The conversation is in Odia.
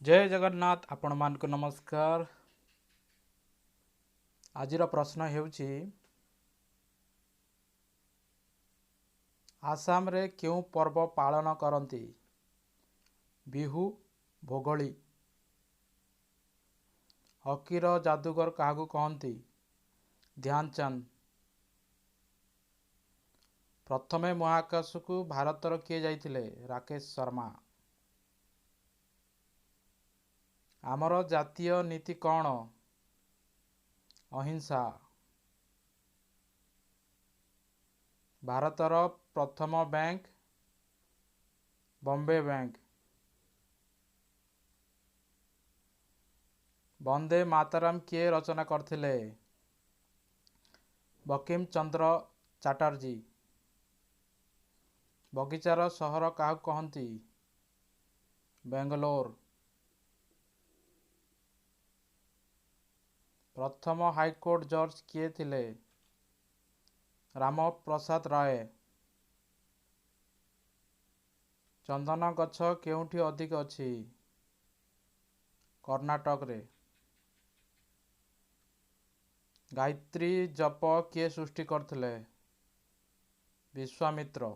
ଜୟ ଜଗନ୍ନାଥ, ଆପଣମାନଙ୍କୁ ନମସ୍କାର। ଆଜିର ପ୍ରଶ୍ନ ହେଉଛି, ଆସାମରେ କେଉଁ ପର୍ବ ପାଳନ କରନ୍ତି? ବିହୁ, ଭୋଗଳି। ହକିର ଯାଦୁଗର କାହାକୁ କହନ୍ତି? ଧ୍ୟାନଚାନ୍ଦ। ପ୍ରଥମେ ମହାକାଶକୁ ଭାରତର କିଏ ଯାଇଥିଲେ? ରାକେଶ ଶର୍ମା। ଆମର ଜାତୀୟ ନୀତି କ'ଣ? ଅହିଂସା। ଭାରତର ପ୍ରଥମ ବ୍ୟାଙ୍କ? ବମ୍ବେ ବ୍ୟାଙ୍କ। ବନ୍ଦେ ମାତରମ୍ କିଏ ରଚନା କରିଥିଲେ? ବଙ୍କିମ ଚନ୍ଦ୍ର ଚାଟାର୍ଜୀ। ବଗିଚାର ସହର କାହାକୁ କହନ୍ତି? ବେଙ୍ଗଲୋର। ପ୍ରଥମ ହାଇକୋର୍ଟ ଜଜ୍ କିଏ ଥିଲେ? ରାମପ୍ରସାଦ ରାୟ। ଚନ୍ଦନ ଗଛ କେଉଁଠି ଅଧିକ ଅଛି? କର୍ଣ୍ଣାଟକରେ। ଗାୟତ୍ରୀ ଜପ କିଏ ସୃଷ୍ଟି କରିଥିଲେ? ବିଶ୍ୱାମିତ୍ର।